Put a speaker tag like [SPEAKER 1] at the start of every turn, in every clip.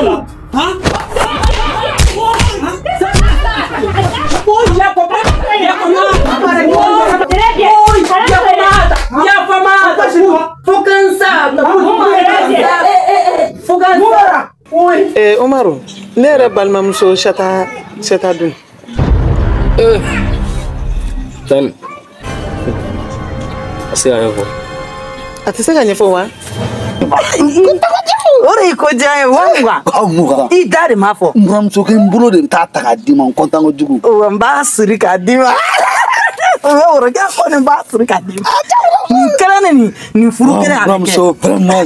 [SPEAKER 1] la. Han?
[SPEAKER 2] Eh, Umaru, ne yɛrɛ balimamuso Sata Sata dun.
[SPEAKER 3] Eh, Tani, a se ka ɲɛfɔ.
[SPEAKER 2] A tɛ se ka ɲɛfɔ wa?
[SPEAKER 4] O de ye ko diya ye 20,000.
[SPEAKER 5] 20,000.
[SPEAKER 4] I da de m'a fɔ.
[SPEAKER 5] N buramuso ko n bolo de bɛ taa ta k'a d'i ma n kɔntan kojugu.
[SPEAKER 4] Wa n b'a siri k'a d'i ma. O bɛ worokɛ kɔni n b'a siri k'a d'i ma. Nin kɛra ne nin furu kɛnɛ a bɛ kɛ.
[SPEAKER 5] Buramuso vraiment.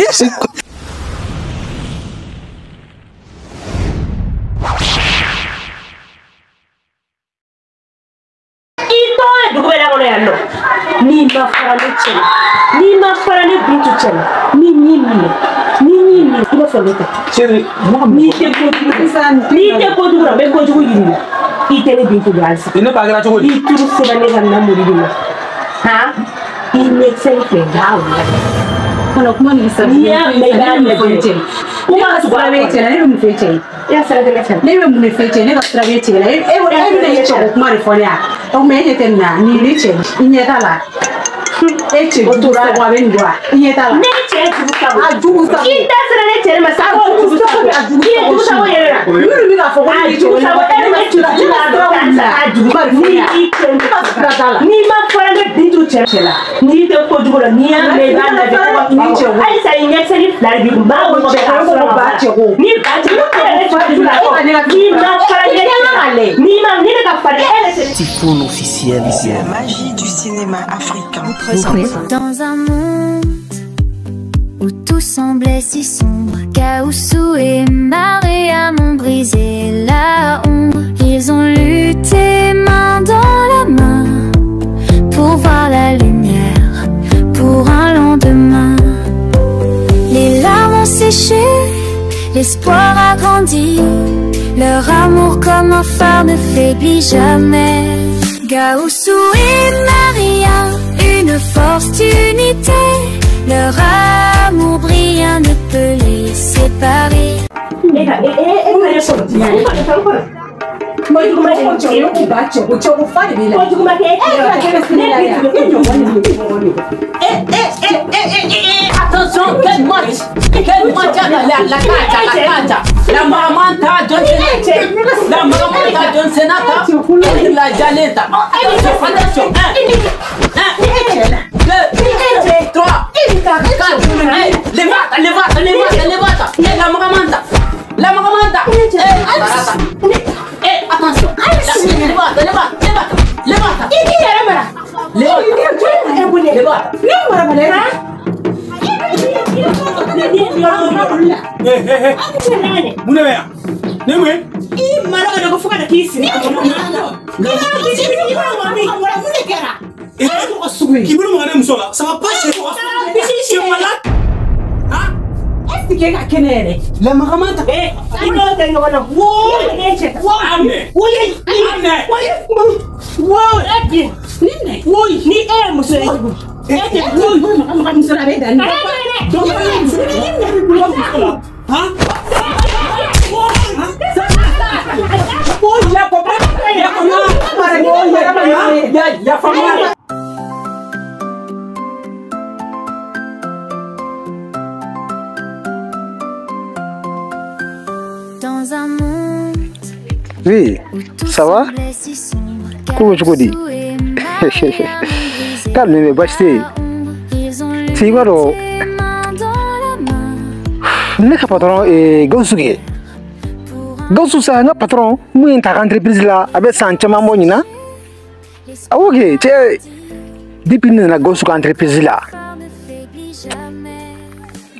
[SPEAKER 6] N'i ma fara ne cɛ la, n'i ma fara ne Bintu cɛ la, ni y'i minɛ, ni y'i minɛ, i b'a fɔ ne tɛ.
[SPEAKER 1] Chérie,
[SPEAKER 6] n'i tɛ kojugu la, n'i tɛ kojugu la, n bɛ kojugu yir'i la. I tɛ ne Bintu dɔn halisa.
[SPEAKER 1] I ne ba kɛra cogo di?
[SPEAKER 6] I turu sera ne ka lamɔli de ma. Han? I ɲɛkisɛ in filɛ nka o la.
[SPEAKER 7] Kɔnɔ kuma nin sa.
[SPEAKER 6] N'i y'a mɛn i b'a lajɛ.
[SPEAKER 7] Kuma ka sira bɛ cɛ la, ne bɛ mun f'e cɛ ye?
[SPEAKER 6] I y'a sira tɛ ne cɛ la.
[SPEAKER 7] Ne bɛ mun de f'e cɛ ye? Ne ka sira bɛ cɛ la. E bɛna i cɛko kuma de fɔ ne ya. O tuma e ɲɛ tɛ nin na, nin ye ne cɛ ye. I ɲɛ t'a la. E cɛ jugu sago a bɛ nin dɔn wa? I ɲɛ t'a la.
[SPEAKER 6] Ne cɛ jugu sago.
[SPEAKER 7] A jugu sago.
[SPEAKER 6] I da sera ne cɛ ma sa ko jugu sago.
[SPEAKER 7] A jugu
[SPEAKER 6] I ye jugu sago yɛrɛ la.
[SPEAKER 7] Minnu bɛ k'a fɔ ko ne
[SPEAKER 6] A jugu sago e bɛ jugu sago a jugu ni i cɛ
[SPEAKER 7] ne ka sira t'a la.
[SPEAKER 6] N'i ma fara ne Bintu cɛ la, n'i tɛ kojugu la, n'i y'a mɛn i b'a lajɛ. Halisa i ɲɛkisɛni fila de b'i kun. N b'a fɔ cɛ ko ba cɛ ko. Ni ba cɛ ko e yɛrɛ cɛ jugu la. N'i ma fara ne cɛ la, n'i ma ni ne ka fara e yɛrɛ cɛ.
[SPEAKER 8] Typhoon officiel.
[SPEAKER 9] La magie du cinéma africain.
[SPEAKER 10] Dans un monde où tout semblait si sombre, Gaoussou et Mariam ont brisé la ombre. Ils ont lutté main dans la main pour voir la lumière, pour un lendemain. Les larmes ont séché, l'espoir a grandi. Leur amour comme un phare ne faiblit jamais. Gaoussou et Maria, une force d'unité. Leur amour brillant ne peut les séparer.
[SPEAKER 11] Attention, quel match! Quel match! La cata, la cata! La maramanta John Senata! La maramanta John Senata! La Jaleta! Attention, attention! 1, 2, 3, 4, levata, levata, levata, levata! La maramanta! La maramanta! Eh, attention! Levata, levata, levata! Levata! Levata! Levata!
[SPEAKER 1] Mun de bɛ yan? Ne mun ye?
[SPEAKER 6] I mara ka na ko fo ka na k'i sigi.
[SPEAKER 1] K'i bolo maga ne muso la, ça va pas chez toi. Tu es malade? Hein?
[SPEAKER 7] Est-ce que ka kɛnɛ yɛrɛ?
[SPEAKER 1] La maramanta.
[SPEAKER 6] Eh, i n'o tɛ ɲɔgɔn na. Wo!
[SPEAKER 1] Wo!
[SPEAKER 6] Wo! Wo! Ni e ye muso ye. E tɛ
[SPEAKER 7] wo muso la a bɛ dan ne.
[SPEAKER 1] Hein?
[SPEAKER 10] Dans un monde
[SPEAKER 2] Oui, ça va? Ko cogo di? K'a ninnu bɛ baasi tɛ yen. I b'a dɔn ne ka patron Gawusu kɛ Gawusu sa n ka patron mun ye n ta ka entreprise la a bɛ san caman bɔ ɲinan. Awɔ kɛ cɛ depuis ne nana Gawusu ka entreprise la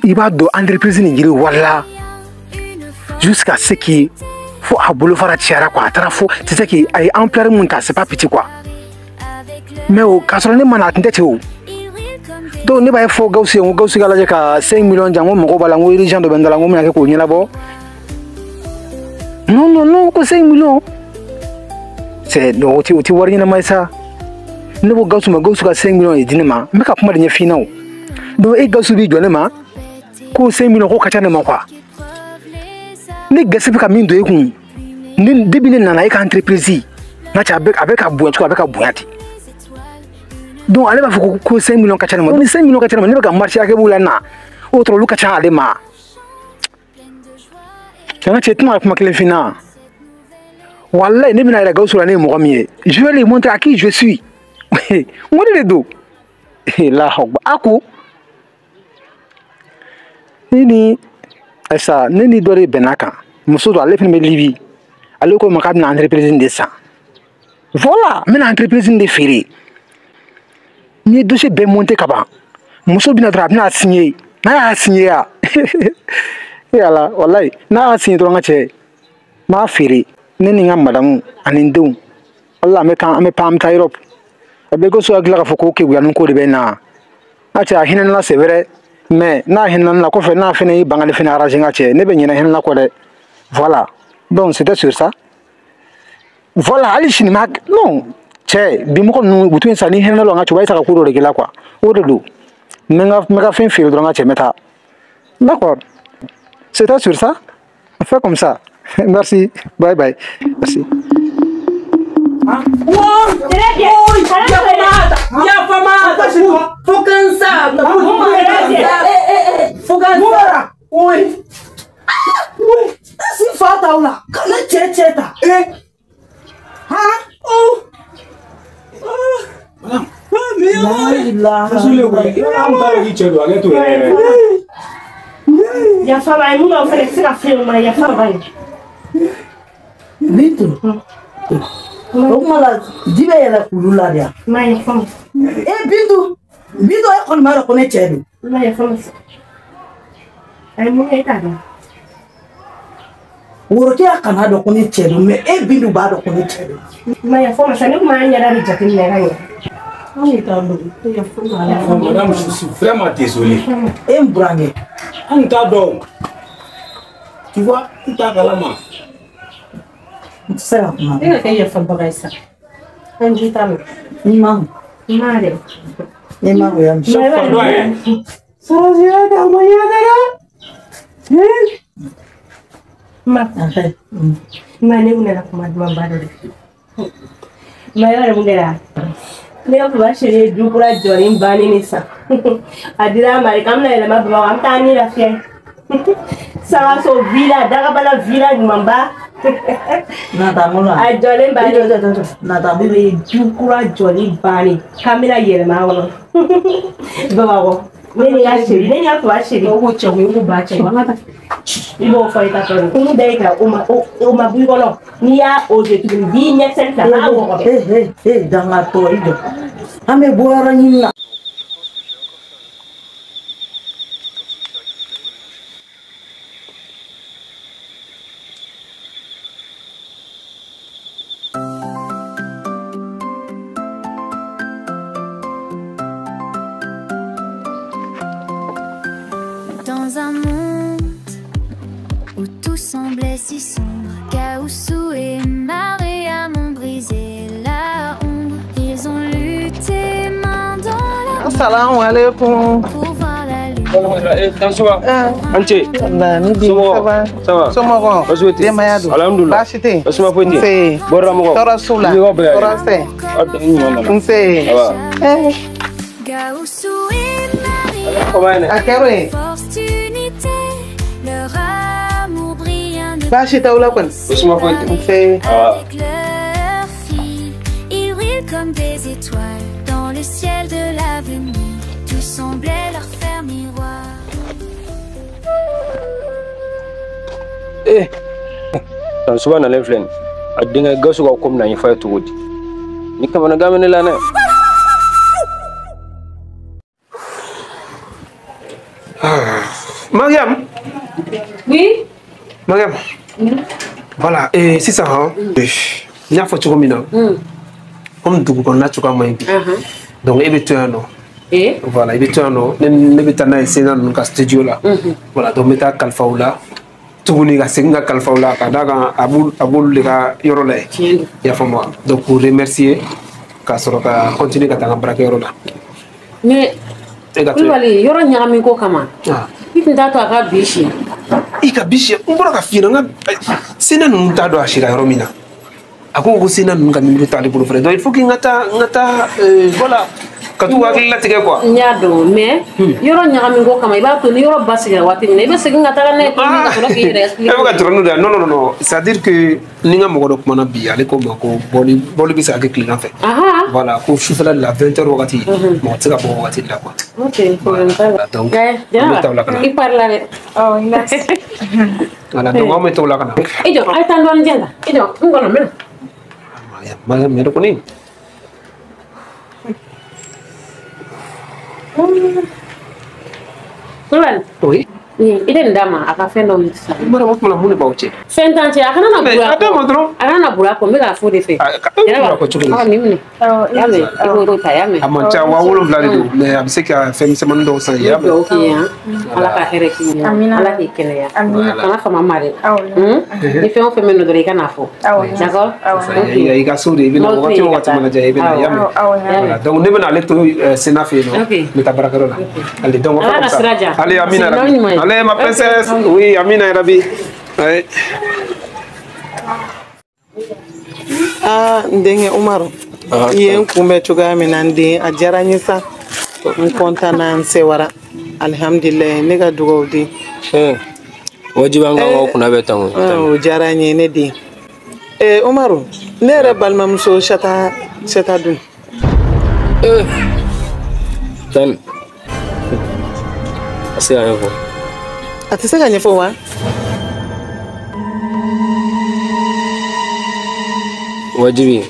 [SPEAKER 2] i b'a dɔn entreprise nin yiriwala jusqu'à ce que fo a bolofara cayara quoi a taara fo c'est ce que a ye ampleur mun ta c'est pas petit quoi mais o k'a sɔrɔ ne ma na a tun tɛ ten o. Donc ne b'a fɔ Gawusu ye n ko Gawusu ka lajɛ ka 5 millions di yan n ko mɔgɔw b'a la n ko urgent dɔ bɛ n da la n ko n bɛna kɛ k'o ɲɛnabɔ. Non non non ko 5 millions c'est non o ti wari ɲɛnama ye sa. Ne ko Gawusu ma Gawusu ka 5 millions de di ne ma n bɛ ka kuma de ɲɛf'i ɲɛna o. Donc e Gawusu b'i jɔ ne ma ko 5 millions ko ka ca ne ma quoi. Ne gɛsɛ bɛ ka min don e kun ni depuis ne nana e ka entreprise n ka cɛ a bɛ ka bonya cogo a bɛ ka bonya ten. Donc ale b'a fɔ ko 5 millions ka ca ne ma. Ni 5 millions ka ca ne ma, ne bɛ ka marché hakɛ b'u la na o tɔrɔ olu ka ca ale ma. N ka cɛ tɛna kuma kelen f'i ɲɛna. Wallahi ne bɛna yɛrɛ Gawusu la ne ye mɔgɔ min ye. Je vais lui montrer à qui je suis. N ko ne de don. Allahu akbar. A ko ne ni ayisa ne ni dɔ de bɛnna kan. Muso dɔ ale fana bɛ Libi. Ale ko n ma k'a bɛna entreprise in de san. Voilà, n bɛna entreprise in de feere. N ye dossier bɛɛ monté ka ban. Muso bɛna dɔrɔn a bɛna signer. N'a y'a signer ya. E Ala walayi n'a y'a signer dɔrɔn n ka cɛ n b'a feere. Ne ni n ka madamu ani n denw wala an bɛ taa an bɛ pan an bɛ taa Europe. A bɛ ko so hakili la k'a fɔ ko keguya ni ko de bɛ n na. N'a cɛ a hinɛ ne la c'est vrai mais n'a hinɛ ne la kɔfɛ n'a fana y'i ban ka ne fana arranger n ka cɛ ne bɛ ɲinɛ hinɛ la kɔ dɛ. Voilà, donc c'était sur ça. Voilà, hali sini ma non cɛ bi mɔgɔ ninnu u to yen sa ni hinɛ la n ka cɛ u b'a essayer ka ko dɔ de k'i la quoi. O de don. N bɛ ka fɛn feere dɔrɔn n ka cɛ n bɛ taa. D'accord, c'était sur ça. On fait comme ça. Merci. Bye bye. Merci.
[SPEAKER 6] Très bien.
[SPEAKER 4] Oui. Oui. Si fa la. Kana cɛ cɛ ta. Eh. Han? Oh.
[SPEAKER 1] Madame.
[SPEAKER 6] Yafa ba ye mun b'aw fɛnɛ tɛ se ka fɛn ma yafa ba ye.
[SPEAKER 4] Bintu. O kuma la ji bɛ yɛlɛ kulu la de yan.
[SPEAKER 6] Ma yafa ma.
[SPEAKER 4] E Bintu. Bintu e kɔni b'a dɔn ko ne cɛ don.
[SPEAKER 6] Ma yafa ma. A ye mun kɛ e t'a dɔn.
[SPEAKER 4] Worokɛ kana dɔn ko ne cɛ don mais e Bintu b'a dɔn ko ne cɛ don.
[SPEAKER 6] Ma yafa ma sa ne kun b'an yɛrɛ de jateminɛ ka ɲɛ.
[SPEAKER 1] Madame, je suis vraiment désolé.
[SPEAKER 4] E n burankɛ.
[SPEAKER 1] Anw t'a dɔn. Tu vois, n t'a kalama.
[SPEAKER 4] N tɛ se ka kuma.
[SPEAKER 7] E ka kɛ yafabaga ye sa. An ji t'a la.
[SPEAKER 4] N ma.
[SPEAKER 6] N ma dɛ.
[SPEAKER 4] Ne ma o ya misi.
[SPEAKER 7] Sɔrɔsiya ka ma ɲɛnɛrɛ.
[SPEAKER 6] Ma. Ma ne kun nana kuma dumanba dɔ de. Ma yɔrɔ mun de la. Ne ka papa chéri ye du kura jɔlen bannen de san. A dira an ma de k'an bɛna yɛlɛma Bamakɔ an bɛ taa ni lafiya. Sangaso villa Dagabana villa ɲumanba.
[SPEAKER 4] Natamola.
[SPEAKER 6] A jɔlen bannen.
[SPEAKER 4] Natamola.
[SPEAKER 6] O ye du kura jɔlen bannen k'an bɛna yɛlɛma a kɔnɔ. Bamakɔ. Ne ni ka chéri ne ni ka papa chéri.
[SPEAKER 7] O ko cɛ ko i ko ba cɛ an ka taa.
[SPEAKER 6] I b'o fɔ i ta tɔ kun da i kan o ma o ma bɔ i kɔnɔ n'i y'a o de tuguni b'i ɲɛkisɛ ta b'a wɔgɔbɛ.
[SPEAKER 4] Ee ee dangatɔ i jɔ an bɛ bɔ yɔrɔ ɲini na.
[SPEAKER 10] Dans un monde où tout semblait si sombre, Gaoussou et Mariam ont brisé la ombre. Ils ont lutté main dans la main.
[SPEAKER 8] Assalamu alaikum.
[SPEAKER 10] Pour voir la lumière.
[SPEAKER 3] Anche.
[SPEAKER 8] Ça va?
[SPEAKER 3] Ça va.
[SPEAKER 8] Somɔgɔw? Denbaya dun?
[SPEAKER 3] Alhamdulillah.
[SPEAKER 8] Baasi tɛ yen?
[SPEAKER 3] Basuma foyi tɛ yen.
[SPEAKER 8] Nse.
[SPEAKER 3] Bɔra mɔgɔw?
[SPEAKER 8] Tɔɔrɔ s'u la. Tɔɔrɔ tɛ. Nse.
[SPEAKER 10] Gaoussou et Mariam.
[SPEAKER 8] A kɛra o ye.
[SPEAKER 10] Force d'unité, leur amour brillant de
[SPEAKER 8] Baasi t'aw la kɔni?
[SPEAKER 3] Basuma foyi tɛ yen.
[SPEAKER 8] Nse.
[SPEAKER 10] Avec leur fille, ils brillent comme des étoiles dans le ciel de l'avenir. Tout semblait leur faire miroir.
[SPEAKER 3] Eh, tan suba nalen filɛ nin a denkɛ Gawusu ka ko bɛna ɲɛfɔ a ye cogo di ni kamanagan bɛ ne la dɛ.
[SPEAKER 2] Mariam.
[SPEAKER 7] Oui.
[SPEAKER 2] Mariam. Voilà, et sisan han n y'a fɔ cogo min na komi dugu kɔnɔna cogoya man ɲi bi donc e bɛ to yan nɔ. Voilà, i bɛ to yan nɔ ne bɛ taa n'a ye Sena ninnu ka studio la. Voilà, donc n bɛ taa kalifa u la tuguni ka segin ka kalifa u la ka d'a kan a b'olu de ka yɔrɔ la yen. I y'a faamu wa? Donc k'u remercier ka sɔrɔ ka continuer ka taa n ka baarakɛyɔrɔ la.
[SPEAKER 7] Mais
[SPEAKER 2] E ka to yen.
[SPEAKER 7] Kulubali yɔrɔ ɲagami ko kama i tun t'a to a ka bi si.
[SPEAKER 2] I ka bisi n bɔra ka f'i ɲɛna n ka Sena ninnu t'a dɔn a sira yɔrɔ min na. A ko Sena ninnu ka numéro t'ale bolo fɛnɛ. Donc il faut que n ka taa voilà ka t'u hakili latigɛ quoi.
[SPEAKER 12] N y'a dɔn mais yɔrɔ ɲagami ko kama i b'a to ni yɔrɔ basigira waati min na i bɛ segin ka taga n'a ye tuguni ka sɔrɔ k'i yɛrɛ expliquer.
[SPEAKER 2] E bɛ ka jɔrɔ n'o de ye. Non non non, c'est à dire que ni n ka mɔgɔ dɔ kumana bi ale ko n ma ko bɔli bɛ se ka kɛ tilegan fɛ. Voilà ko sufɛla de la 20h wagati mɔgɔ tɛ se ka bɔ wagati de la quoi.
[SPEAKER 12] Ok, problème t'a la.
[SPEAKER 2] Donc an bɛ taa o la ka na.
[SPEAKER 12] I pari la dɛ.
[SPEAKER 13] Oh merci.
[SPEAKER 2] Voilà donc an bɛ taa o la ka na.
[SPEAKER 12] I jɔ a ye taa dɔɔnin diyan tan. I jɔ n kɔnɔ n bɛ na.
[SPEAKER 2] Mariam yɛrɛ kɔni.
[SPEAKER 12] Kulubali.
[SPEAKER 2] Oui.
[SPEAKER 12] I tɛ nin d'a ma a ka fɛn dɔw san.
[SPEAKER 2] Mariam o tuma na mun de b'aw cɛ?
[SPEAKER 12] Fɛn t'an cɛ a kana na buru a
[SPEAKER 2] kɔ. A d'a ma dɔrɔn.
[SPEAKER 12] A kana na buru a kɔ n bɛ k'a fɔ de fɛ.
[SPEAKER 2] A buru a kɔ cogo di?
[SPEAKER 12] Ɔ nin minɛ. I y'a mɛn i b'o ta i y'a mɛn.
[SPEAKER 2] A man ca 7000 de don mais a bɛ se ka fɛn misɛnmanin dɔw san i y'a mɛn.
[SPEAKER 12] Dugawu k'i ye han. Ala ka hɛrɛ k'i ye. Ala k'i kɛnɛya. Kana fama ma dɛ. Ni fɛn o fɛn bɛ nɔ dɔrɔn i ka n'a fɔ. D'accord?
[SPEAKER 2] I ka so de i bɛ na wagati o wagati mana diya i bɛ na i y'a mɛn. Donc ne bɛ na ale to Sena fɛ yen nɔ. N bɛ taa baarakɛyɔrɔ la. Allez donc on fait comme ça. Allez Amina Rabi. Allez ma princesse. Oui Amina Rabi. Ouais.
[SPEAKER 8] Ah n denkɛ Umaru. I ye n kunbɛn cogoya min na n den a diyara n ye sa. N kɔntan na n sewara. Alihamudulilayi ne ka dugawu den.
[SPEAKER 3] Wajibi an ka kunna bɛ tan
[SPEAKER 8] o. O diyara n ye ne den. Umaru ne yɛrɛ balimamuso Sata dun.
[SPEAKER 3] Tan. A se ka ɲɛfɔ.
[SPEAKER 8] A tɛ se ka ɲɛfɔ wa?
[SPEAKER 3] Wajibi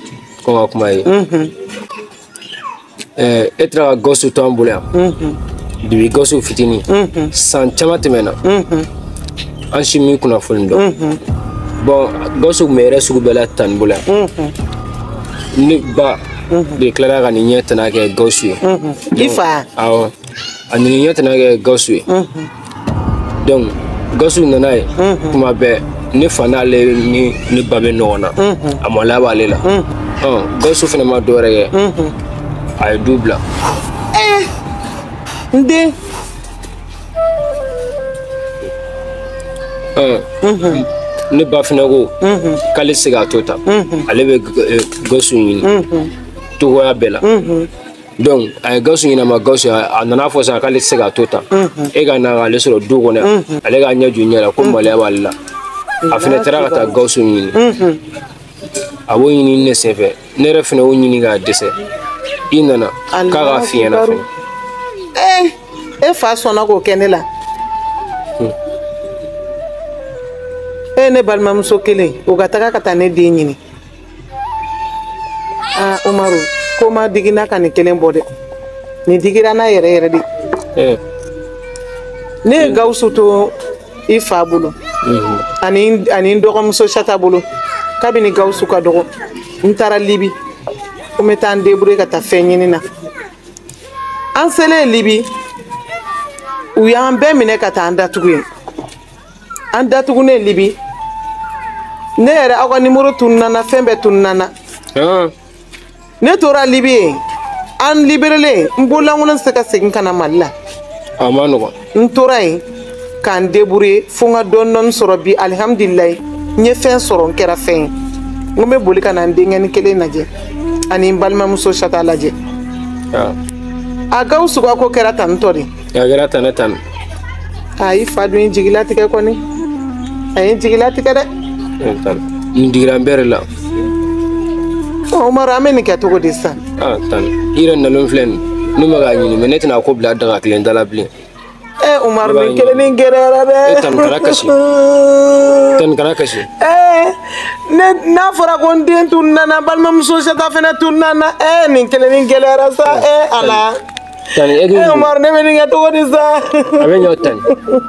[SPEAKER 3] ko ka kuma ye. E taara ka Gawusu to an bolo yan. Depuis Gawusu fitinin. San caman tɛmɛna. An si min kunnafoni dɔn. Bon Gawusu tun bɛ yɛrɛ sugu bɛɛ la tan bolo yan. Ne ba de tilara ka nin ɲɛ tana kɛ Gawusu ye.
[SPEAKER 8] I fa?
[SPEAKER 3] Awɔ. A nin ɲɛ tana kɛ Gawusu ye. Donc Gawusu nana ye kuma bɛɛ ne fa n'ale ni ne ba bɛ ɲɔgɔn na. A maloya b'ale la. Gawusu fana ma dɔ wɛrɛ kɛ. A ye du bila.
[SPEAKER 8] N den.
[SPEAKER 3] Ne ba fana ko k'ale tɛ se k'a to tan. Ale bɛ Gawusu ɲini togoya bɛɛ la. Donc a ye Gawusu ɲini a ma Gawusu a nana fɔ sisan k'ale tɛ se k'a to tan. E ka na k'ale sɔrɔ du kɔnɔ yan. Ale k'a ɲɛ jɔ ɲɛ la ko maloya b'ale la. A fana taara ka taa Gawusu ɲini. A b'o ɲini ne senfɛ. Ne yɛrɛ fana y'o ɲini k'a dɛsɛ. I nana k'a k'a f'i ɲɛna fɛnɛ.
[SPEAKER 8] E fa sɔnna k'o kɛ ne la. E ne balimamuso kelen o ka taga ka taa ne den ɲini. Aa Umaru ko ma digi n'a ka nin kelen bɔ dɛ. Nin digira n'a yɛrɛ yɛrɛ de. Ne ye Gawusu to i fa bolo. Ani n dɔgɔmuso Sata bolo. Kabini Gawusu ka dɔgɔ n taara Libi. Ko n bɛ taa n débrouiller ka taa fɛn ɲini na. An selen Libi u y'an bɛɛ minɛ ka taa an datugu yen. An datugunen Libi ne yɛrɛ aw ka nimoro tununna na fɛn bɛɛ tununna na. Ne tora Libi yen an libérelen n bololankolon tɛ se ka segin ka na Mali la.
[SPEAKER 3] A ma nɔgɔn.
[SPEAKER 8] N tora yen k'an débrouiller fo n ka dɔɔni dɔɔni sɔrɔ bi alihamudulilayi n ye fɛn sɔrɔ n kɛra fɛn ye. N ko n bɛ boli ka na n denkɛnin kelen lajɛ ani n balimamuso Sata lajɛ. A Gawusu ka ko kɛra tan tɔ de.
[SPEAKER 3] A kɛra tan ne tan.
[SPEAKER 8] A i fa dun ye jigilatigɛ kɔni. A ye jigilatigɛ dɛ.
[SPEAKER 3] Nin digira n bɛɛ de la.
[SPEAKER 8] Umaru an bɛ nin kɛ cogo di sisan?
[SPEAKER 3] Tan i yɛrɛ nalen filɛ nin ne ma k'a ɲini mais ne tɛna ko bila daga kelen da la bilen.
[SPEAKER 8] Umaru nin kelen nin gɛlɛyara dɛ.
[SPEAKER 3] E tan kana kasi. Tan kana kasi.
[SPEAKER 8] Ne n'a fɔra ko n den tununna na balimamuso Sata fana tununna na nin kelen nin gɛlɛyara sa Ala.
[SPEAKER 3] Tan e
[SPEAKER 8] Umaru ne bɛ nin kɛ cogo di sa?
[SPEAKER 3] A bɛ ɲɛ tan.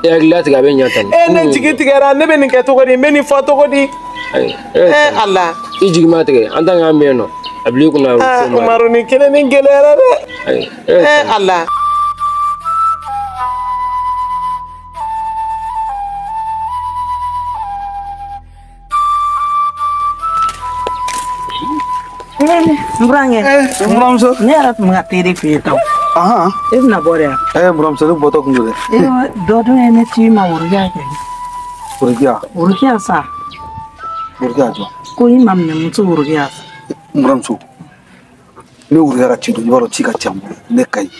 [SPEAKER 3] E hakili latigɛ a bɛ ɲɛ tan.
[SPEAKER 8] Ne jigi tigɛra ne bɛ nin kɛ cogo di n bɛ nin fɔ cogo di? Ala.
[SPEAKER 3] I jigi ma tigɛ an t'an k'an bɛ yen nɔ a bil'i kunna.
[SPEAKER 8] Umaru nin kelen nin gɛlɛyara dɛ. Ala.
[SPEAKER 4] N burankɛ.
[SPEAKER 5] N buramuso.
[SPEAKER 4] Ne yɛrɛ tun bɛ ka te de f'i ye tan. E bɛna bɔ de wa?
[SPEAKER 5] N buramuso ne bɔtɔ kun don dɛ.
[SPEAKER 4] Dɔ dun ye ne ci ma woro y'a kɛ.
[SPEAKER 5] Worokiya.
[SPEAKER 4] Worokiya sa.
[SPEAKER 5] Worokiya jɔ.
[SPEAKER 4] Ko i ma minɛ muso worokiya sa.
[SPEAKER 5] N buramuso. Ne worokiya ka ci don i b'a dɔn ci ka ca n bolo ne ka ɲi.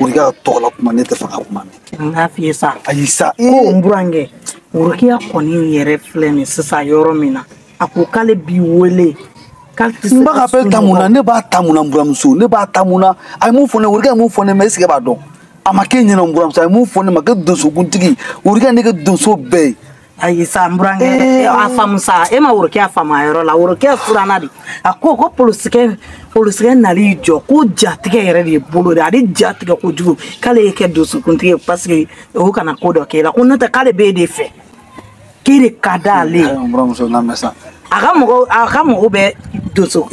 [SPEAKER 5] Worokiya ka tɔgɔ la kuma ne tɛ fɛ ka kuma mɛn.
[SPEAKER 4] N k'a f'i ye sa.
[SPEAKER 5] Ayi sa.
[SPEAKER 4] Ko n burankɛ worokiya kɔni yɛrɛ filɛ nin sisan yɔrɔ min na a ko k'ale b'i wele.
[SPEAKER 5] N b'a ka appel ta mun na ne b'a ta mun na n buramuso ne b'a ta mun na a ye mun fɔ ne worokiya ye mun fɔ ne ma est ce que e b'a dɔn a ma k'e ɲɛna n buramuso a ye mun fɔ ne ma k'e donsokuntigi worokiya ne kɛ donso bɛɛ ye.
[SPEAKER 4] Ayi sa n burankɛ a faamu sa e ma worokiya faamu a yɔrɔ la worokiya furanna de a ko ko polisikɛ nali jɔ ko jatigɛ yɛrɛ de ye bolo de ale jatigɛ kojugu k'ale ye kɛ donsokuntigi ye parce que o kana ko dɔ k'e la ko n'o tɛ k'ale b'e de fɛ k'e de ka d'ale ye.
[SPEAKER 5] N buramuso n lamɛn sa.
[SPEAKER 4] A ka mɔgɔw bɛ donso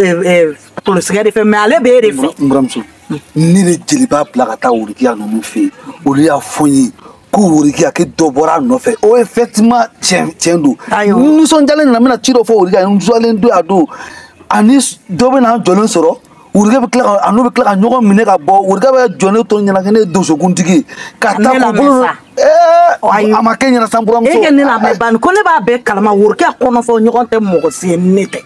[SPEAKER 4] polisikɛ de fɛ mais ale b'e de fɛ.
[SPEAKER 5] N buramuso ne de jeliba bila ka taa worokiya ninnu fɛ yen olu y'a fɔ n ye. Ko worokiya k'e dɔ bɔra a nɔfɛ o effectivement tiɲɛ don nisɔndiyalen nana n bɛna ci dɔ fɔ worokiya n nisɔndiyalen don a don ani dɔ bɛ n'an jɔlen sɔrɔ worokiya bɛ tila ka a n'o bɛ tila ka ɲɔgɔn minɛ ka bɔ worokiya bɛ jɔ ne tɔ ɲɛna kɛ ne ye donsokuntigi ye ka taa k'o bolo a ma kɛ ɲɛna sa n buramuso.
[SPEAKER 4] E kɛ ne lamɛn bani ko ne b'a bɛɛ kalama worokiya kɔnɔfɔ ɲɔgɔn tɛ mɔgɔ si ye ne tɛ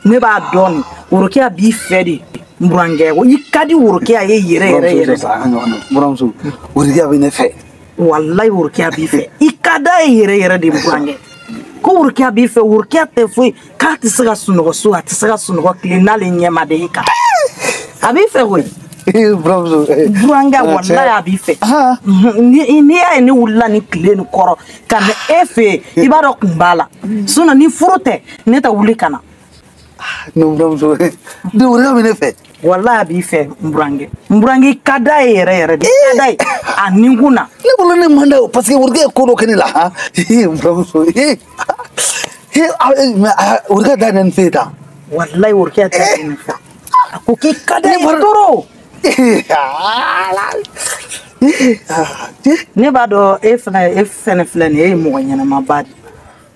[SPEAKER 4] ne b'a dɔn nin worokiya b'i fɛ de. N burankɛ i ka di worokiya ye yɛrɛ yɛrɛ yɛrɛ.
[SPEAKER 5] N buramuso worokiya bɛ ne fɛ.
[SPEAKER 4] Walayi worokiya b'i fɛ i ka d'a ye yɛrɛ yɛrɛ de burankɛ ko worokiya b'i fɛ worokiya tɛ foyi k'a tɛ se ka sunɔgɔ so a tɛ se ka sunɔgɔ tile n'ale ɲɛ ma da e kan a b'i fɛ koyi. Burankɛ walayi a b'i fɛ n'i y'a ye ne wulila ni tile nin kɔrɔ ka na e fɛ yen i b'a dɔn kun b'a la sinon ni furu tɛ ne tɛ wuli ka na.
[SPEAKER 5] Ne buramuso ne worokiya bɛ ne fɛ.
[SPEAKER 4] Walayi a b'i fɛ n burankɛ n burankɛ i ka d'a ye yɛrɛ yɛrɛ de i ka d'a ye a nikun na.
[SPEAKER 5] Ne bolo ne man d'a ye parce que worokiya ye ko dɔ kɛ ne la han n buramuso mais worokiya da ne fɛ tan.
[SPEAKER 4] Walayi worokiya da ne fɛ a ko k'i ka d'a ye trop. Ne b'a dɔn e fɛnɛ filɛ nin ye e ye mɔgɔ ɲɛnamaba de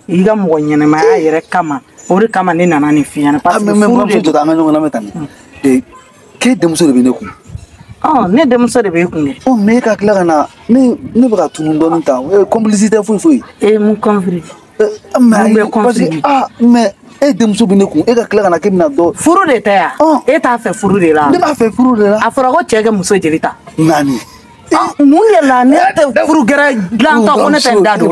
[SPEAKER 4] ye i ka mɔgɔ ɲɛnamaya yɛrɛ kama o de kama ne nana nin f'i ɲɛna parce que furu de
[SPEAKER 5] don. An ka ɲɔgɔn lamɛn tan de. K'e denmuso de bɛ ne kun.
[SPEAKER 4] Ne denmuso de bɛ e kun dɛ.
[SPEAKER 5] Mais e ka tila ka na ne bɛ ka tunun dɔɔnin tan complicité foyi foyi.
[SPEAKER 4] E mun complice.
[SPEAKER 5] Mais parce que mais e denmuso bɛ ne kun e ka tila ka na k'e bɛna dɔ.
[SPEAKER 4] Furu de tɛ yan. E t'a fɛ furu de la.
[SPEAKER 5] Ne b'a fɛ furu de la.
[SPEAKER 4] A fɔra ko cɛ ka muso jeli ta.
[SPEAKER 5] 4.
[SPEAKER 4] Mun de la ne tɛ furu gɛrɛ dilantɔ ko ne tɛ n da don.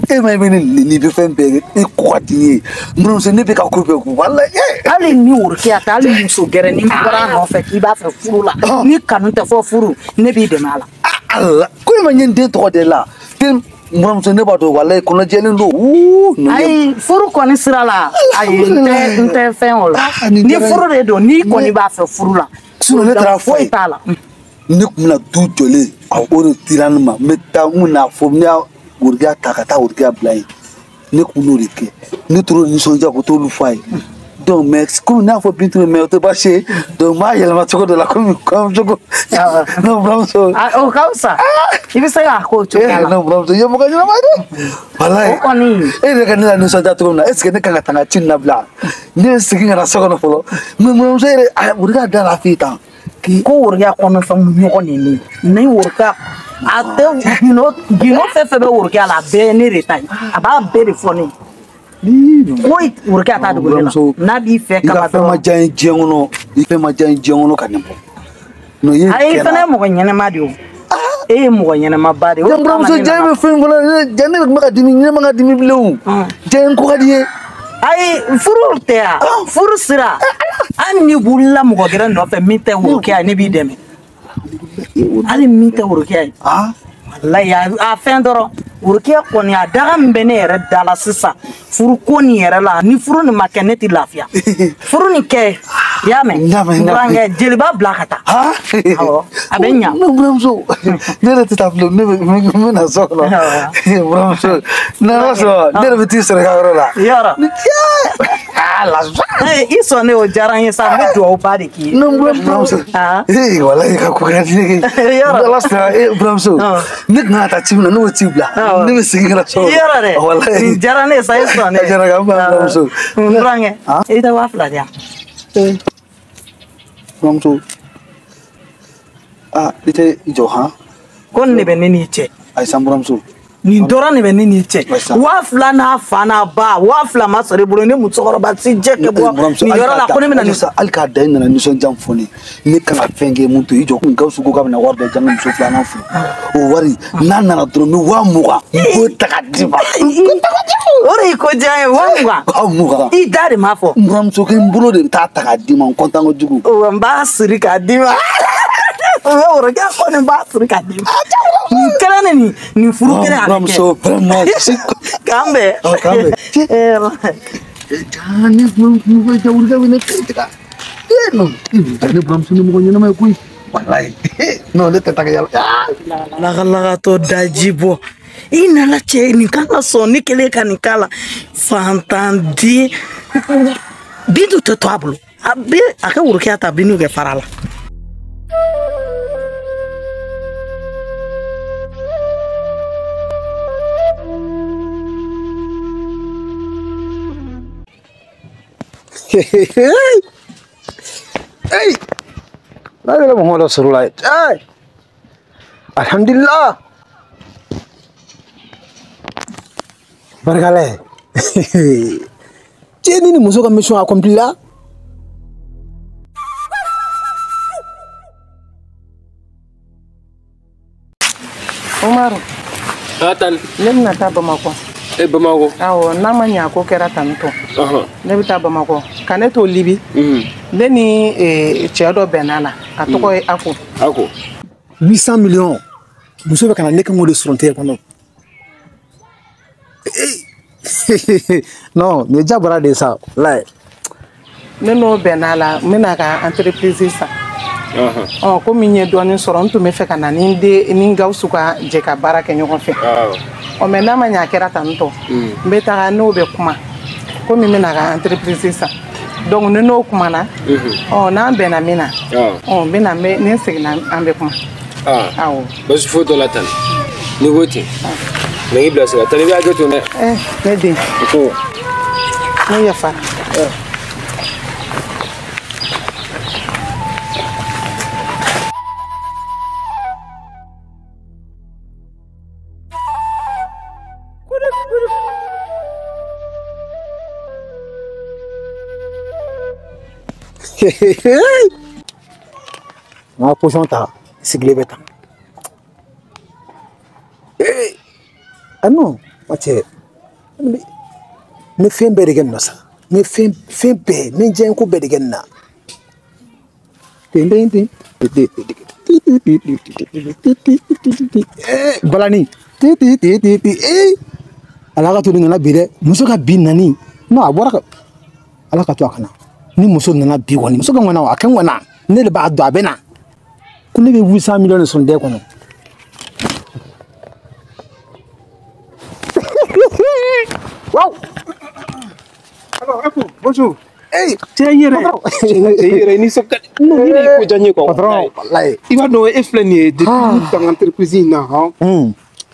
[SPEAKER 5] E ma bɛ ne nin bɛ fɛn bɛɛ kɛ e ko ka di n ye n buramuso ne bɛ ka ko bɛɛ kun walayi.
[SPEAKER 4] Hali ni worokiya tɛ hali muso gɛrɛ ni bɔra a nɔfɛ k'i b'a fɛ furu la ni kanu tɛ fɔ furu ne b'i dɛmɛ a la.
[SPEAKER 5] Ala ko e ma ɲɛ n den tɔgɔ de la den n buramuso ne b'a dɔn walayi kɔnɔjɛlen don.
[SPEAKER 4] Ayi furu kɔni sira la ayi n tɛ fɛn o la ni furu de don n'i kɔni b'a fɛ furu la.
[SPEAKER 5] Sinon ne taara foyi
[SPEAKER 4] t'a la.
[SPEAKER 5] Ne tun bɛna du jɔlen a o de dira ne ma n bɛ taa n bɛna fɔ ne y'a worokiya ta ka taa worokiya bila yen ne tun n'o de kɛ ne tor'o nisɔndiya ko t'olu f'a ye donc mais komi ne y'a fɔ Bintu ye mais o tɛ baasi ye donc n b'a yɛlɛma cogo dɔ la komi kɔɲɔmuso ko ne buramuso.
[SPEAKER 4] O ka fisa i bɛ se k'a k'o cogoya la.
[SPEAKER 5] Ne buramuso i ye mɔgɔ ɲɛnama ye dɛ walayi
[SPEAKER 4] o kɔni.
[SPEAKER 5] E yɛrɛ ka ne la nisɔndiya cogo min na est ce que ne kan ka taa n ka ci nin labila ne bɛ segin ka na so kɔnɔ fɔlɔ mais buramuso yɛrɛ a worokiya da la f'i ye tan.
[SPEAKER 4] Ko worokiya kɔnɔfɛnw ɲɔgɔn de ne ni worokiya a tɛ gindo fɛn fɛn bɛ worokiya la a bɛɛ ye ne de ta ye a b'a bɛɛ de fɔ ne ye ko worokiya t'a dogo ne la n'a b'i fɛ
[SPEAKER 5] kaba dɔrɔn. I ka fɛn ma diya n ye diɲɛ kɔnɔ i fɛn ma diya n ye diɲɛ kɔnɔ ka nin bɔ.
[SPEAKER 4] Ayi i fana ye mɔgɔ ɲɛnɛma de ye o e ye mɔgɔ ɲɛnɛmaba de ye.
[SPEAKER 5] N buramuso diya bɛ fɛn fɔlɔ ja ne tun bɛ ka dimi ne ma ka dimi bilen o ja n ko ka di n ye.
[SPEAKER 4] Ayi furu tɛ yan furu sira hali ni wulila mɔgɔ gɛrɛ nɔfɛ min tɛ worokiya ye ne b'i dɛmɛ hali min tɛ worokiya ye walayi a fɛn dɔrɔn worokiya kɔni a daga min bɛ ne yɛrɛ da la sisan furu ko nin yɛrɛ la ni furu nin ma kɛ ne tɛ lafiya furu nin kɛ i y'a mɛn n burankɛ jeliba bila ka taa awɔ a bɛ ɲa.
[SPEAKER 5] Ne buramuso ne yɛrɛ tɛ taa bilen ne bɛ na so kɔnɔ buramuso n'ala sɔnna ne yɛrɛ bɛ t'i sɔrɔ i ka yɔrɔ la.
[SPEAKER 4] Yɔrɔ i sɔn ne o diyara n ye sa n bɛ dugawu ba de k'i ye.
[SPEAKER 5] Ne buramuso ee walayi ka ko ka di ne ye.
[SPEAKER 4] Yɔrɔ
[SPEAKER 5] ala sɔnna e buramuso ne tun kan ka taa ci min na ne y'o ci bila ne bɛ segin ka na so kɔnɔ.
[SPEAKER 4] Yɔrɔ dɛ nin diyara ne ye sa i sɔn ne.
[SPEAKER 5] A diyara n ye buramuso.
[SPEAKER 4] N burankɛ i tɛ 2000 di yan.
[SPEAKER 5] Buramuso i tɛ i jɔ han.
[SPEAKER 4] Ko nin de bɛ ne n'i cɛ.
[SPEAKER 5] Ayi sa buramuso
[SPEAKER 4] Nin dɔrɔn de bɛ ne n'i cɛ. 2000 n'a fa n'a ba 2000 ma sɔrɔ i bolo ne musokɔrɔba si jɛ kɛ bɔ nin yɔrɔ la ko ne bɛna nin.
[SPEAKER 5] Hali k'a da i nana nisɔndiya fɔ ne ne kana fɛn kɛ mun to i jɔ kun Gawusu ko k'a bɛna wari dɔ di an ka muso filanan furu o wari n'a nana dɔrɔn n bɛ 20,000 n b'o ta ka d'i ma.
[SPEAKER 4] O de y'i ko diya n ye 20,000.
[SPEAKER 5] 20,000.
[SPEAKER 4] I da de m'a fɔ.
[SPEAKER 5] N buramuso ko n bolo de bɛ taa ta k'a d'i ma n kɔntan kojugu.
[SPEAKER 4] N b'a siri k'a d'i ma. O bɛ worokɛ kɔni n b'a siri k'a d'i ma. Nin kɛra ne nin furu kɛnɛ a bɛ kɛ.
[SPEAKER 5] Buramuso vraiment.
[SPEAKER 4] K'an bɛn.
[SPEAKER 5] K'an bɛn. Ne non ne buramuso ni mɔgɔ ɲɛnama ye koyi. Walayi non ne tɛ taa ka yala.
[SPEAKER 4] Lagalagatɔ daji bɔ. I nana cɛ nin kan ka sɔn ne kɛlen ka nin k'a la fantanden Bintu tɛ to a bolo a bɛ a ka worokɛya ta Bintu kɛ fara la.
[SPEAKER 2] Hey! La ilaha Muhammad Rasulullah. Hey! Alhamdulillah. Barikale. Cɛ ni muso ka mission accomplie la.
[SPEAKER 8] Umaru.
[SPEAKER 3] Ah tan.
[SPEAKER 8] Ne bɛna taa Bamakɔ.
[SPEAKER 3] E Bamakɔ.
[SPEAKER 8] Awɔ, n'a ma ɲɛ a ko kɛra tan tɔ. Ne bɛ taa Bamakɔ. Ka ne to Libi. Ne ni cɛ dɔ bɛnna la. A tɔgɔ ye Ako.
[SPEAKER 3] Ako.
[SPEAKER 2] 800 millions. Muso bɛ ka na ne kan k'o de sɔrɔ n tɛgɛ kɔnɔ. Non, nin ye jabara de ye sa, walayi.
[SPEAKER 8] Ne n'o bɛnna la, n bɛna ka entreprise san. Ɔ komi n ye dɔɔnin sɔrɔ, n tun bɛ fɛ ka na ni n den ni Gawusu ka jɛ ka baara kɛ ɲɔgɔn fɛ. Ɔ mɛ n'a ma ɲɛ a kɛra tan tɔ, n bɛ taga n'o bɛ kuma. Komi n bɛna ka entreprise san. Donc ni n'o kumana, ɔ n'an bɛnna min na, ɔ n bɛ na ni n seginna an bɛ kuma. Awɔ.
[SPEAKER 3] Basi foyi t'o la tan. N'i ko ten. Mɛ k'i bilasira tan i bɛ hakɛ to dɛ.
[SPEAKER 8] Ne den.
[SPEAKER 3] Ko.
[SPEAKER 8] Ne yafara.
[SPEAKER 2] N ka position ta sigilen bɛ tan. Ah non, ma cɛ, n bɛ fɛn bɛɛ de kɛ nin na sa. N bɛ fɛn bɛɛ, n bɛ diɲɛ ko bɛɛ de kɛ nin na. Ten ten ten. Balani. Ala ka to nin nana bi dɛ. Muso ka bi nani. Non, a bɔra ka. Ala ka to a ka na. Ni muso nana bi kɔni, muso ka ŋana a ka ŋana. Ne de b'a dɔn a bɛ na. Ko ne bɛ 800 millions de sɔrɔ n dɛ kɔnɔ. Wow.
[SPEAKER 1] Alors, Ako, bonjour.
[SPEAKER 2] Hey,
[SPEAKER 1] cɛ yɛrɛ. Cɛ yɛrɛ ni sɔn ka di. Non, ni de ye ko diya n ye quoi.
[SPEAKER 2] Patron, walayi.
[SPEAKER 1] I b'a dɔn e filɛ nin ye depuis ton entreprise in na han.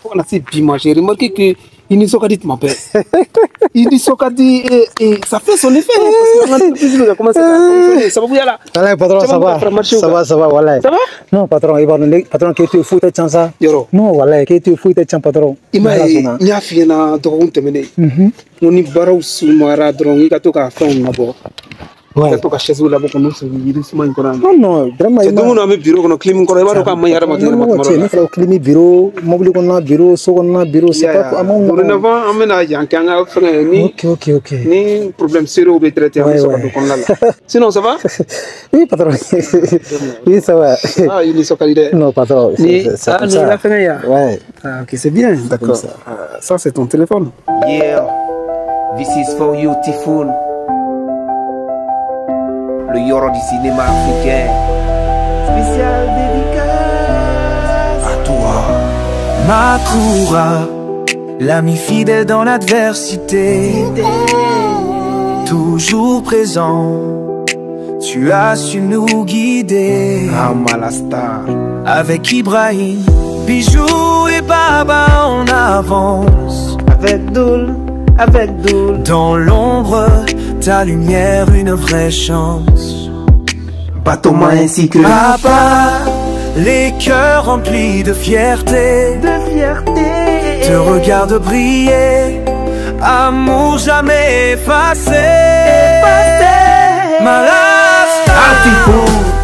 [SPEAKER 1] Fo ka na se bi ma, j'ai remarqué que i nisɔn ka di tuma bɛɛ. I nisɔn ka di et ça fait son effet parce que l'entreprise bɛ ka commencer ka fonctionner sababuya la.
[SPEAKER 2] Walayi patron, ça va. Ça va, ça va, walayi.
[SPEAKER 1] Ça va?
[SPEAKER 2] Non patron, i b'a dɔn patron k'e to yen foyi tɛ can sa.
[SPEAKER 1] Yɔrɔ.
[SPEAKER 2] Non walayi k'e to yen foyi tɛ can patron.
[SPEAKER 1] I m'a ye n y'a f'i ɲɛna dɔgɔkun tɛmɛnen. N ko ni baaraw sumayara dɔrɔn i ka to ka fɛnw labɔ. I ka to ka chaise labɔ k'u sigi yiri suma in kɔrɔ yan.
[SPEAKER 2] Non non vraiment.
[SPEAKER 1] Cɛ don o don an bɛ bureau kɔnɔ clim kɔrɔ i b'a dɔn k'a man ɲi hadamaden yɛrɛ ma tuma dɔ la.
[SPEAKER 2] Ne fana clim bureau, mobili kɔnɔna bureau, so kɔnɔna bureau, c'est pas a ma nɔgɔn.
[SPEAKER 1] Dorénavant an bɛna yan kɛ an ka fɛngɛ ni.
[SPEAKER 2] Ok ok ok.
[SPEAKER 1] Ni problème sérieux bɛ traiter an bɛ sɔrɔ ka don kɔnɔna la. Sinon ça va?
[SPEAKER 2] Oui patron. Oui ça va.
[SPEAKER 1] Ah i nisɔn ka di dɛ.
[SPEAKER 2] Non patron.
[SPEAKER 1] Ni
[SPEAKER 2] c'est
[SPEAKER 1] ah
[SPEAKER 2] comme
[SPEAKER 1] ni
[SPEAKER 2] ça.
[SPEAKER 1] la fɛngɛ yan.
[SPEAKER 2] Ouais.
[SPEAKER 1] Ah ok c'est bien d'accord. Ça c'est ton téléphone.
[SPEAKER 13] Yeah, this is for you Typhoon. Le Yoro du cinéma africain. Spécial dédicace
[SPEAKER 14] à toi. Makoura, l'ami fidèle dans l'adversité. Toujours présent, tu as su nous guider.
[SPEAKER 1] Amalasta.
[SPEAKER 14] Avec Ibrahim, Bijou et Baba en avance.
[SPEAKER 13] Avec Doul, avec Doul.
[SPEAKER 14] Dans l'ombre, ta lumière, une vraie chance.
[SPEAKER 13] Batoma ainsi que
[SPEAKER 14] Papa, les cœurs remplis de fierté.
[SPEAKER 13] De fierté.
[SPEAKER 14] Te regarde briller, amour jamais effacé. Malasta,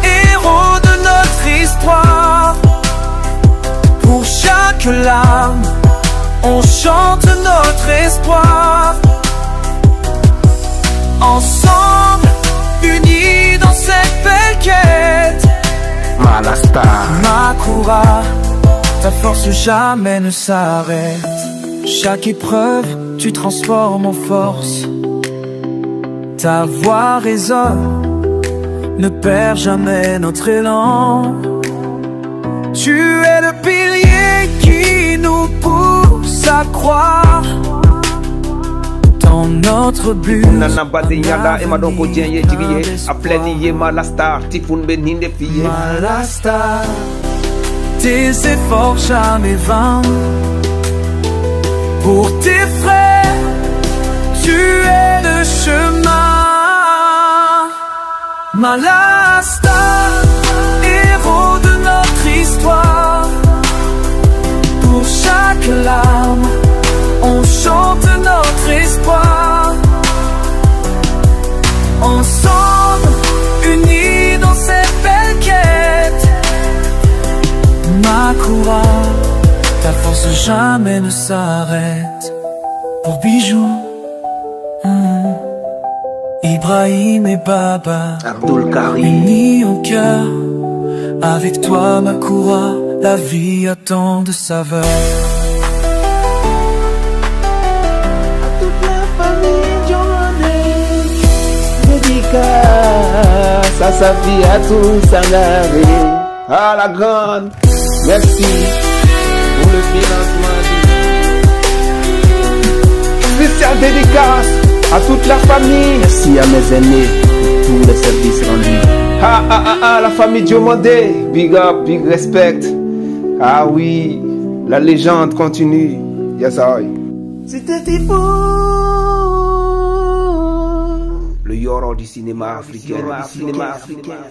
[SPEAKER 14] héros de notre histoire. Pour chaque larme, on chante notre espoir. Ensemble, unis dans cette belle quête.
[SPEAKER 13] Malasta,
[SPEAKER 14] Makoura, ta force jamais ne s'arrête. Chaque épreuve, tu transformes en force. Ta voix résonne, ne perds jamais notre élan. Tu es le pilier qui nous pousse à croire dans notre but.
[SPEAKER 13] Nana badenya e ma dɔn ko diɲɛ ye jigi ye a filɛ nin ye Malasta Tifun bɛ nin de f'i ye.
[SPEAKER 14] Malasta, tes efforts jamais vains. Pour tes frères, tu es le chemin. Malasta, héros de notre histoire. Pour chaque larme, on chante notre espoir. Ensemble, unis dans cette belle quête. Makoura, ta force jamais ne s'arrête. Pour Bijou, Ibrahim et Baba,
[SPEAKER 13] Abdul Karim,
[SPEAKER 14] unis en cœur. Avec toi, Makoura, la vie a tant de saveurs.
[SPEAKER 8] Toute la famille Johnny, dédicace à sa fille, à tous Sangaré.
[SPEAKER 13] Ah la grande, merci pour le financement. Spécial dédicace à toute la famille.
[SPEAKER 15] Merci à mes aînés pour tous les services rendus.
[SPEAKER 13] Ah ah ah ah, la famille Diomandé, big up, big respect. Ah oui, la légende continue. Yes I.
[SPEAKER 8] C'était Tifou.
[SPEAKER 13] Le Yoro du cinéma africain. Du cinéma africain.